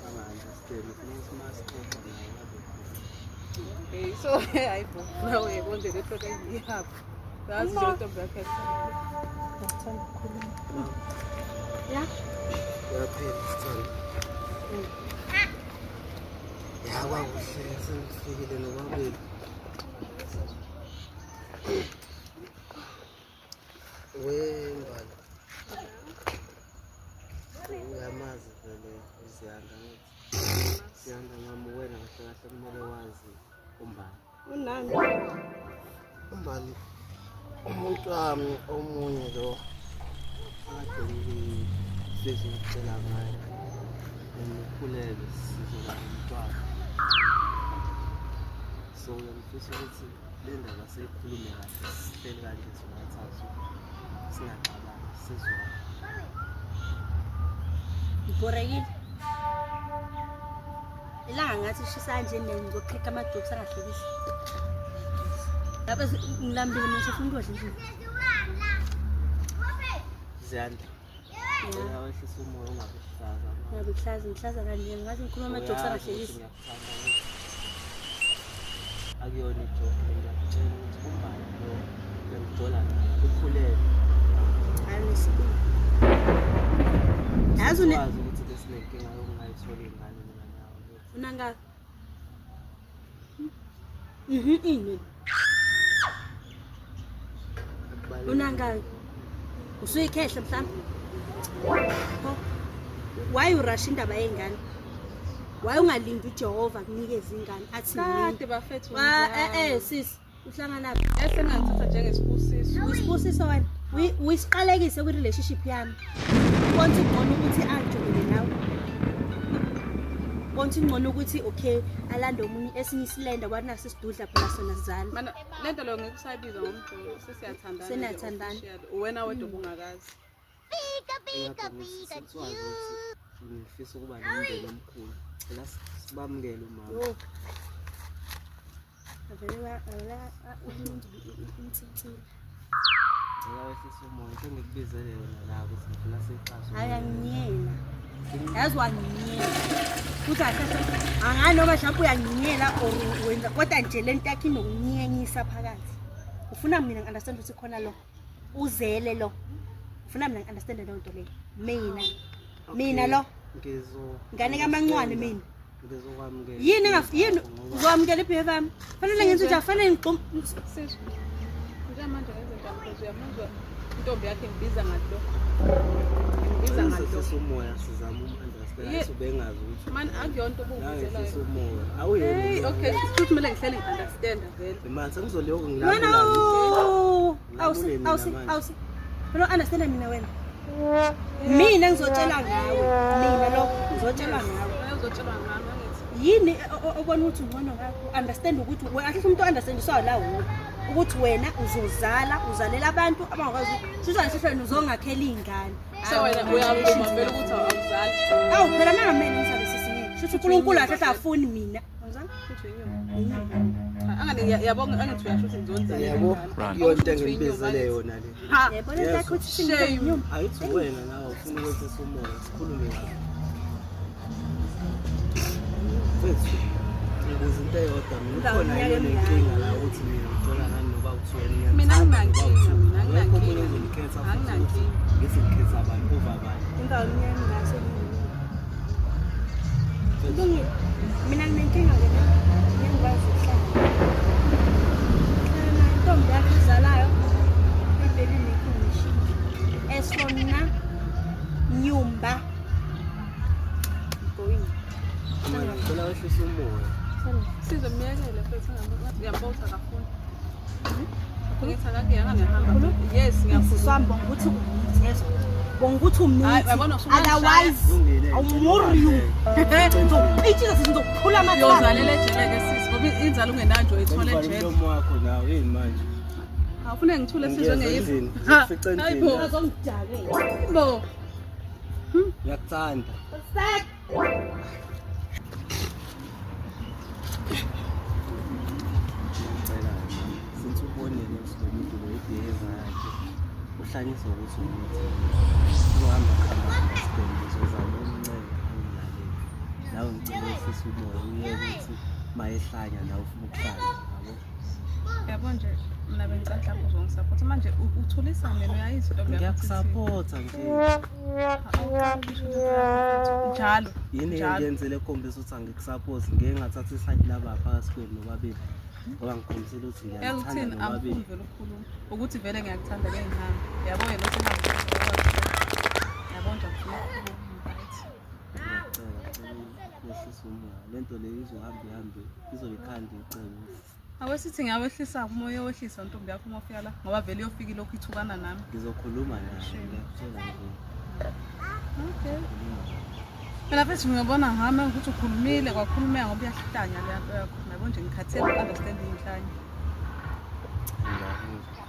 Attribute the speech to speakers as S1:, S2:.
S1: Anga-understand ufuna ukuthi uma sixoxa naye abe khona.
S2: Okay, so hayi bo, nawe yebo nje le nto engiyapho. Yazi nje intombi yakhe.
S3: Ngithanda ukukhuluma.
S1: Mama,
S3: Ya.
S1: uyaphila sithando. Ya kwakuhle senifikile nobabili. Wembali. Uyamazi vele uZiyanda ngithi. Ziyanda mama wena kahle kahle kumele wazi uMbali.
S3: Unani?
S1: Umbali umuntu wami omunye lo akade ngihlezi ngikutshela ngaye. Ngikhulelwe sizoba nomntwana. So ngifisa ukuthi le ndaba siyikhulume kahle sihleli kanje sobathathu singaxabani sizwane.
S3: Ngibhorekile. Ilanga ngathi shisa kanje mina ngizoqheka ama-jokes angahlekisi. Lapha ngilambile mina sefuna ukudla nje.
S1: Ziyanda. Cela wehlise umoya ungabe uhlaza.
S3: Ngabe kuhlaza ngihlaza kanje ngathi ngikhuluma ama-jokes
S1: Uyazi ukuthi
S3: angahlekisi.
S1: ngiyakuthanda ngithi. Akuyona ijoke le ngiyakutshela ukuthi umbali lo bengijola naye ukhulelwe.
S3: Hayi nesibili. Yazi une
S1: Wazi ukuthi besinenkinga yokungayitholi ingane mina nawe.
S3: unanga. Mhm ini.
S1: Akubalulekile.
S3: Unangaki? Usuyikhehla mhlawumbe. Pho, why urusha indaba yengane? Why ungalindi uJehova akunikeze ingane athi mina?
S2: Kade bafethu.
S3: Wa sis, uhlangana phi?
S2: Esengangithatha njengesibusiso.
S3: Uyisibusiso wena. Uyisiqalekise kwi relationship yami. Konke ngcono ukuthi angijolele nawe. Konke ngcono ukuthi okay alande omunye esinye isilenda kwanaso isidudla phela sona sizala.
S2: Mana lento leyo ngeke usayibiza ngomjolo, sesiyathandana.
S3: Seniyathandana.
S2: Officially. Wena wedwa ubungakazi.
S1: Ingakho ngithi sesiwazi ukuthi ngifisa ukuba nomndeni omkhulu. Cela sibamukele umama.
S3: Yo. Avele umuntu umthinthile.
S1: Cela wehlise umoya into engikubizele yona la ukuthi ngifuna siyixazulule.
S3: Hayi anginyela. Yazi wanginyela. Futhi akahle angani noma mhlawumbe uyanginyela or wenza kodwa nje le nto yakhe inokunyenyisa phakathi. Ufuna mina ngi-understand ukuthi khona lo uzele lo. Ufuna mina ngi-understand leyo nto leyo. Mina. Mina lo.
S1: Ngizo
S3: Ngane kaMancwane mina.
S1: Ngizokwamukela.
S3: Yini yini uzokwamukela ibheve yami? Fanele ngenze njani? Fanele ngigxum
S2: Sizwe. Njengamanje ngenze njani because uyamuzwa intombi yakhe ngibiza ngalo. Ngibiza ngalo.
S1: Ngizohlisa umoya sizama umu-understand
S2: Ye-
S1: athi ubengazi ukuthi
S2: Man akuyonto
S1: nangehlisa
S2: obungibizela.
S1: umoya.
S2: Hey,
S1: Awuyena.
S2: okay, sikuthi kumele ngihlele ngi-understand vele.
S1: Manje sengizolokhu
S3: Wena
S1: ngilamula.
S3: awusi
S1: Ngilamule mina
S3: awusi
S1: manje.
S3: awusi. Wena understand mina wena. Mina ngizotshela ngawe. Mina lo ngizotshela ngawe.
S2: Wena uzotshelwa ngami angithi.
S3: Yini obona ukuthi ungcono ngakho? Understand ukuthi at least umuntu understandiswayo la wuwe. Ukuthi wena uzozala, uzalela abantu abangakwazi. Shuthi ngisho uzongakhela iy'ngane.
S2: So wena uyavuma vele ukuthi awuzali.
S3: Awu phela mangamele ngizabe sisingeke. Shuthi uNkulunkulu ahle afuni mina. Awuzange?
S2: Futhi uyinyoni. Cha, angani yabonga angithi uyasho ukuthi ngizonzala.
S1: Yabo iyona into engikubizele yona le.
S2: Ha.
S3: Yabona into yakho ukuthi
S2: Shame.
S3: singiyonyuma.
S1: Ayithi wena nawe ufuna ukwehlisa umoya sikhulume kahle. Mfethu, ngibuza into eyodwa mina ukhona yini onenkinga la ukuthi mina ngithola ngani noba kuthiwa
S2: Mina
S1: ngiyakuthanda noba
S2: anginankinga,
S1: kuthiwa
S2: mina
S1: akekho omunye
S2: anginankinga.
S1: ozongikhetha futhi ukuthi
S2: Anginankinga.
S1: ngithi ngikhetha abantu over abantu.
S3: Emva kweminyaka emingaka sengiyini.
S1: Mfethu,
S3: Kulungile. Mina nginenkinga ke ne. Ngiyangikwazi ukuhlala. Hlala nayo intombi yakho ezalayo. I-baby making machine. As for mina, nyumba. Going.
S1: manje ngicela wehlise umoya.
S2: Sizwe myekele mfethu ngiyabona ukuthi akafuni. Ngithi akakuyanga ngihamba. Yes, ngiyakhuluma.
S3: Siswami bonga ukuthi umithi yezwa. Bonga ukuthi
S2: Hayi,
S3: umithi.
S2: uyabona usungangishaya.
S3: Otherwise,
S1: Kulungile.
S3: awumurri you. Ngizokupitshisa sizokuphula amathambo.
S2: Uyozalela ejele ke sisi ngoba inzalo ungenayo uyithola
S1: Sengivala
S2: ejele.
S1: umlomo wakho nawe yini manje?
S2: Awufune ngithule sizwe
S1: Ngiyeza
S2: ngeyizwe.
S1: endlini, ngizokufica endlini.
S2: Hayibo.
S3: Azongidakela.
S2: Bo.
S1: Ngiyakuthanda.
S3: Sak.
S1: Ngicela since ubonile ukuthi lo muntu lo i-behavior yakhe uhlanyiswa ukuthi umuntu uzohamba kuhamba ngesidembe uzozama ukumncenga. Wehlise umoya, uyeke ukuthi mayehlanya nawe ufuna ukuhlanya, yabo.
S2: Yabo nje mina bengicela mhlawumbe uzongisaphotha manje uthulisa mina uyayizwa intombi yakho ukuthi ithini.
S1: Ngiyakusaphotha nje.
S2: Awuqali ukusho into yakho njalo.
S1: Yini
S2: Njalo.
S1: engiyenzele ekhombisa ukuthi angikusaphoti? Ngeke ngathatha isayidi laba phakathi kwenu nobabili. Ngoba ngikhombisile ukuthi
S2: Yazi
S1: ngiyanithanda
S2: ukuthini
S1: nobabili.
S2: angifuni vele ukukhuluma ukuthi vele ngiyakuthanda ke ngihambe. Yabo yena usehambe. Yabo nje angifuni ukukhuluma right.
S1: Ngiyacela, ngicela wehlise umoya. Le nto le izohamba ihambe, izoyikhanda icebo.
S2: Awesithi ngiyawehlisa umoya owehlisa ntombi yakho uma ufika la ngoba vele iyofika ilokhu ithukana nami.
S1: Ngizokhuluma naye,
S2: Shame.
S1: ngiyakutshela nje.
S2: Okay.
S1: Khuluma naye.
S2: Mina futhi ngiyabona ngami ukuthi ukhulumile kwakhulumeka ngoba uyahlanya le nto yakho. Yabo nje ngikhathele uku-understand iy'nhlanya.
S1: Ngiyakuzwa.